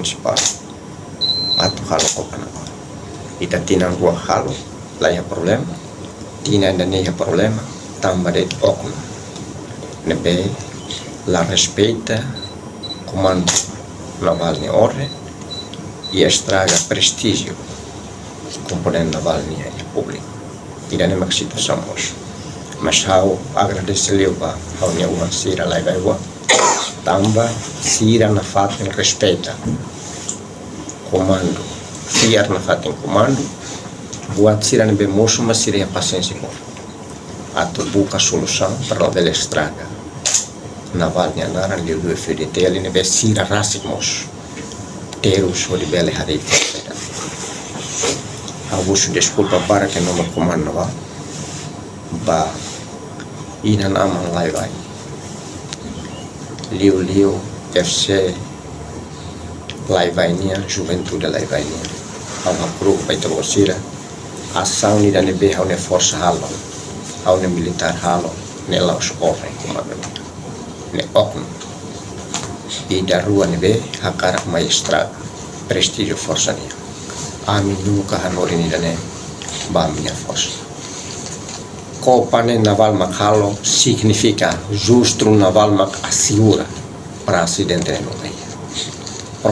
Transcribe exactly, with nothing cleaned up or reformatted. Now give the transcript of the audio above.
munisipál atu halo Kopa Navál. Ita tinan rua halo, la iha problema. Tinan ida-ne'e iha problema tanba de'it oknum ne'ebé la respeita Komandu Navál nia orden, i estraga prestíjiu Komponente Navál nian iha públiku. Ida-ne'e mak situasaun mós. Mas ha'u agradese liu ba ha'u-nia oan sira Lai-Vai oan, tanba sira nafatin respeita komandu, fiar nafatin komandu. Buat sira ne'ebé mosu, mas sira iha pasiénsia boot atu buka solusaun para labele estraga Navál nia naran, liuliu F D T L ne'ebé sira rasik mós terus hodi bele harii festa. Ha'u husu deskulpa barak iha nomor Komandu Navál, ba inan-aman Lai-Vai, liuliu F C Lai-Vai nian, juventude Lai-Vai nian. Ha'u hakru'uk ba ita-boot sira. Asaun ida ne'ebé ha'u-nia forsa halo, ha'u-nia militár halo, ne'e la'ós orden komandu nian. Ne'e oknum ida rua ne'ebé hakarak mai estraga prestíjiu forsa nian. Ami nunka hanorin ida-ne'e ba ami-nia forsa. Kopa ne'e Navál mak halo, signifika justru Navál mak asegura para asidente ne'e nunka iha.